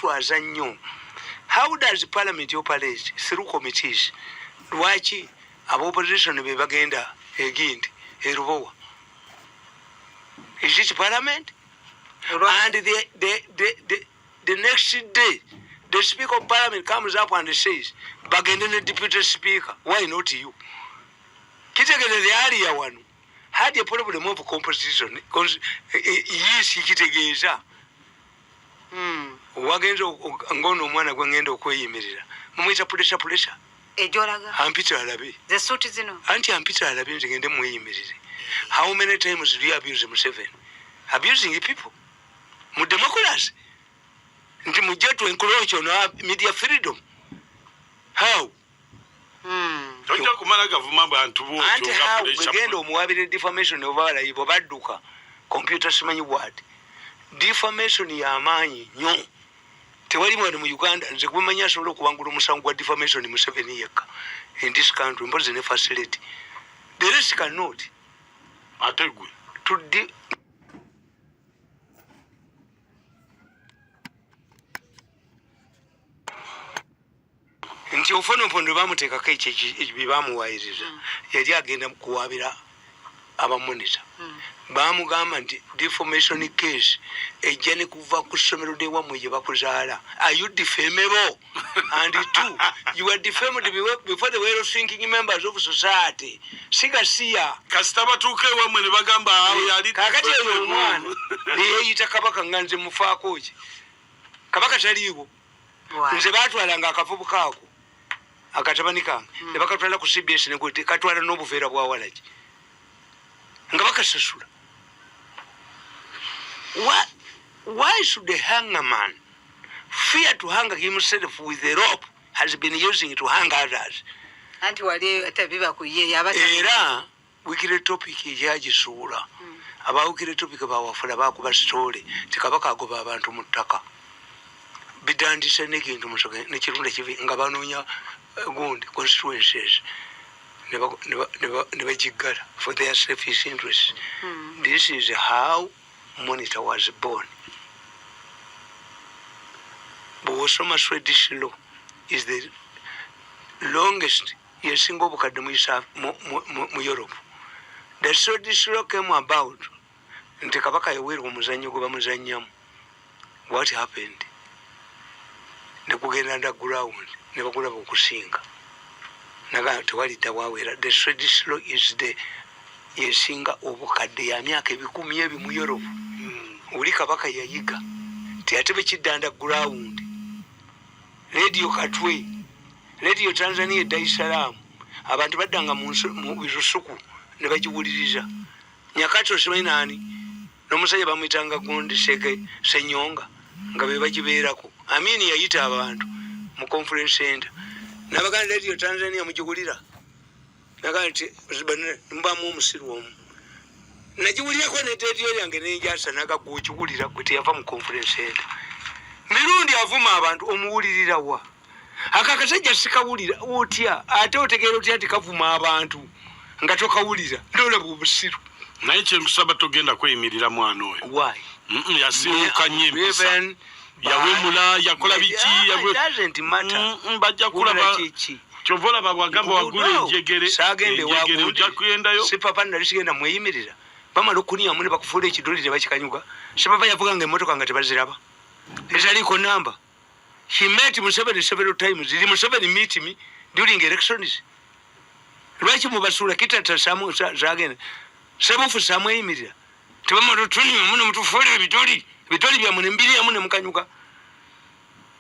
Kiswaza nnyo. How does parliament operate? Through committees. Lwaki aba opposition be bagenda egindi erubowa? Is it parliament? And the next day the speaker of parliament comes up and says bagende ne deputy speaker. Why not you? Kitegeeza the area wano had a problem of composition. Yes, kitegeeza wagenza ngono omwana gwe ngenda okweyimirira mumwita pulesa pulesa. Ejolaga. Ampita alabe. Ze suuti zino. Anti ampita alabe nze ngende mweyimirire. How many times do you abuse Museveni? Abusing people mu democracy nti mujje to encroach on our media freedom, how? Tojja kumala gavuma bantu bwotyo Anti nga how? pressure. Gwegenda omuwabire defamation oba balayibo badduka computer simanyi what defamation yamaanyi nnyo. Tewali wano mu Uganda nze kubamanyi asobola okuwangula omusango gwa defamation, Museveni yekka in this country, mpozi ne facility. The rest cannot. Ate gwe? To nti ofonopondo bamuteekako ekyo bye bamuwayiriza. Yali agenda kuwabira abamonita. Bamugamba nti defamation case ejja ne kuva ku ssomero lyewammwe gye bakuzaala. Are you defamable? And two, you are defamed before the well thinking members of society. Sigasiya. Kasita batuuka ewammwe ne bagamba awo yali. Kakati eyo omwana neyeyita kabaka nga nze mufaako ki? Kabaka taliiwo. Nze batwalanga akavubuka ako akatabani kange ne bakatwala ku CBS ne katwala n'obuveera bwa walagi nga bakasasula. Why should the hanger man fear to hang himself with the rope has been using to hang others? Anti wali ate biba ku ye yaba. Era weekly topic ekyagisuula. Aba weekly topic bawafula bakuba story ti kabaka agoba abantu mu ttaka bitandise nekintu musoke nekirunda kibi nga banoonya gundi constituencies ne bagiggala for their selfish interest. This is how Monitor was born. Bwosoma Swedish law is the longest, yesinga obukadde mu Europe. The Swedish law came about nti kabaka yaweerwa omuzannyo gwe bamuzannyamu. What happened? Nekugenda underground ne bakulaba okusinga naga tewalidda waweera. The Swedish law is the yesinga obukadde ya myaka 1000 ebi mu Europe. Oli kabaka yayiga ti ate bekidda underground. Radio Katwe, Radio Tanzania, Dar es Salaam, abantu baddanga mu lusuku ne bagiwuliriza. Nyakati osimanyi nani n'omusajja bamwyitanga gundi Seke Senyonga nga be bagibeerako. Amini yayita abantu mu conference center nabaganda, Radio Tanzania mugiwulira? Nagaa nti mubamu omusiru omu nagiwulirako ne radio yange nenjasa naga gwokiwulira gwe teyava mu conference center. Mirundi avuma abantu omuwulirira wa? Aka akasajja sikawulira otya? Ate otegeera otya nti kavuma abantu nga tokawulira? Ndolaba obusiru. Naye kyenkusaba, togenda kweyimirira mwana oyo. Why? Yasiiwuuka nnyo empisa, yawemula, yakola biki. Doesn't matter. Bajja kulaba. Kiki? Kyova olaba bwagamba wagula enjegere. Sagende. Enjegere ojja kugendayo. Si papa nali sigenda mweyimirira. Bamala okuniyamu ne bakufuula ekidoli tebakikanyuga. Si papa yavuganga emmotoka nga tebaziraba ezaliiko namba. He met Museveni several times. Did Museveni meet me during elections? Lwaki mubasuula kitata sagenda sebufu samweyimirira? Tebamala otuniyamu ne mutufuula ebidoli, ebidoli byammwe nembiriyamu ne mukanyuga.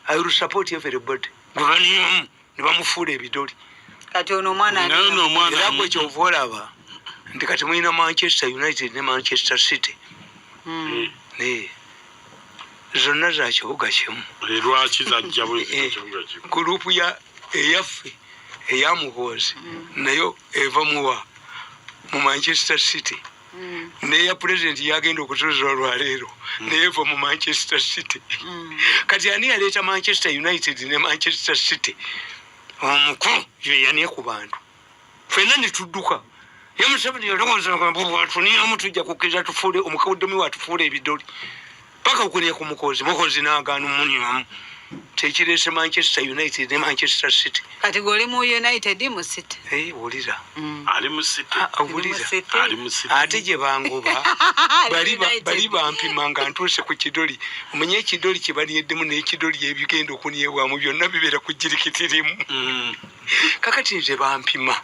I will support everybody gwe baniyamu ne bamufuula ebidoli. Kati ono omwana Naye ono omwana Era gwe kyova olaba nti kati mulina Manchester United ne Manchester City. Ne zonna za kibuga kimu. Lwaki zajja bwe kibuga kimu? Gurupu ya eyaffe eyamuhoozi nayo eva muwa mu Manchester City. Neya president yagenda okutuuza olwaleero naye eva mu Manchester City. Kati ani yaleeta Manchester United ne Manchester City? Omukulu yeyaniye ku bantu fenna netudduka. Ye Museveni yalowooza tujja kukkiriza tufuule omukawuddomi watufuula ebidoli paka okunia ku mukozi mukozi n'agaana omuniamu. Kyekireese Manchester United ne Manchester City. Kati gwe oli mu United, mu City? Eh, wulira. Ali mu City. Ah, Oli mu wulira. City? Ali mu City. Ate gye bangoba Ali United. bali bampima nga ntuuse ku kidoli. Omanye ekidoli kye balyeddemu n'ekidoli ebigenda okunyebwamu byonna bibeera ku jirikitirimu. Kakati nze bampima.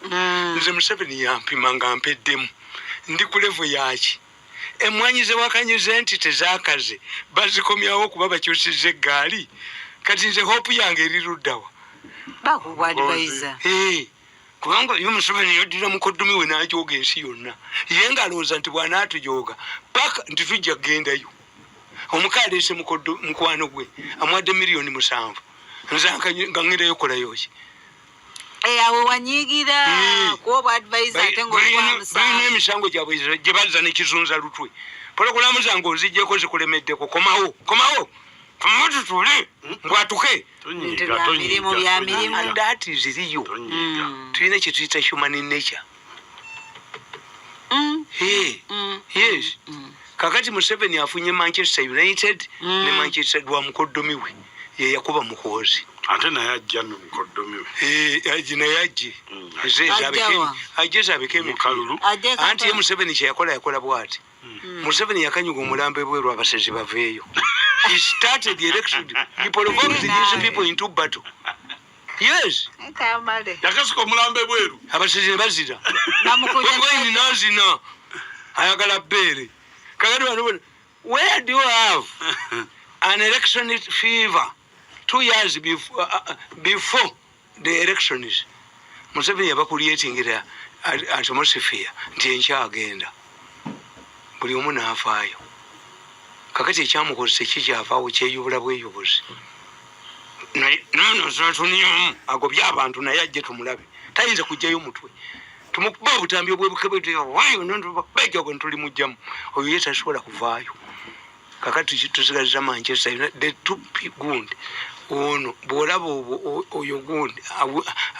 Nze Museveni yampima nga mpeddemu, ndi ku level yaki. Emwanyi zewakanyize nti tezakaze, bazikomyawo kuba bakyusiza eggaali. Kati nze hope yange eri luddawa? Bakuwa advisor. Eh, kubanga ye Museveni yaddira mukoddomi we n'ajooga ensi yonna. Ye ng'alowooza nti bw'anaatujooga paka nti tujja kugendayo. Omuka aleese mukwano gwe, amuwadde miliyoni 7. Nze nga ŋŋendayo kolayo ki? Eh, awo wanyiigira kuwa obwa advisor ate ng'oli wa Balina musanvu. Emisango gyabwe gye bazza nekizunza lutwe. Pologulamu zange ozijjeko, zikulemeddeko. Komawo, komawo, komawo, tutule mbwatuke. Tonyiiga, Bya mirimu, tonyiiga, bya mirimu. tonyiiga. And that is real. Tonyiiga. Tulina kyetuyita human nature. Hey, yes. Kakati Museveni afunye Manchester United ne Manchester lwa mukoddomi we, ye yakuba Muhoozi. Ate naye ajja no mukoddomi we. Eh, aje naye ajje. Ajja wa? Ajje zabike Mu kalulu. Ajje Anti ye Kampala. Museveni kyeyakola, yakola bwati. Museveni yakanyuga omulambo ebweru, abasezi baveeyo. He started the election, he provoked these people into battle, yes. Tamale. Yakasuka omulambo ebweru. Abasezi ne bazira. Bamukuja. Bobi nazina ayagala bbeere. Kakati bano where do you have an election fever 2 years before the elections? Museveni yabakulyetingira atmosphere nti enkyagenda, buli omu naafaayo. Kakati ekyamukozesa ekikyavaawo kyeyubula bweyubuzi. Nonozatunyamu agobye abantu, naye ajje tumulabe. Tayinza kujjayo mutwe. Tumukuba obutambi obwebukebejja tulimugjamu. Oyo ye tasobola kuvaayo. Kakati tusigaliza Manchester United, the two gundi ono bwolaba oyo gundi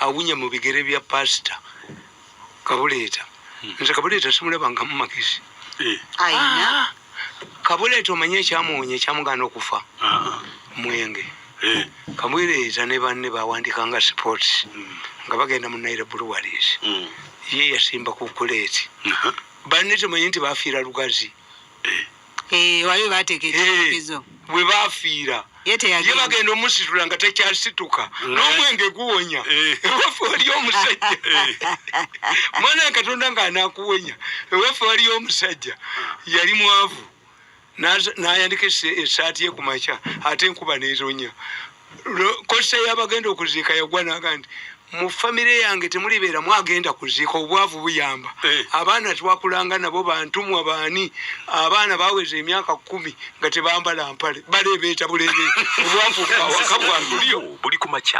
awunya mu bigere bya Pasita Kabuleeta. Nze Kabuleeta simulabanga mu magezi. Eh, Ayina. Ah, Kabuleeta omanye ekyamuwonya, ekyamugaana okufa? Ah, Mwenge. eh, Kabuleeta ne banne bawandikanga sports nga bagenda mu Nile Breweries. Ye yasimba ku kuleeti. Banne temanyi nti bafiira Lugazi. Eh, Eh, wali bateeka ekijjukizo. Bwe bafiira, Ye ye teyagenda. bagenda omusitula nga takyasituka n'omwenge guwonya. Ewaffe waliyo omusajja, mwana wa Katonda ng'anaakuwonya. Ewaffe waliyo omusajja yali mwavu. N'ayandika essaati ye ku makya, ate enkuba n'ezonya. Kosa yabagenda okuziika yagwa, naga nti mu famire yange temulibeera mwagenda kuziika, obwavu buyamba. Abaana twakulanga nabo bantumwa baani, abaana baweza emyaka 10 nga tebambala mpale, balebeeta bulebe, obwavu awaka bwantuliyo. Buli ku makya.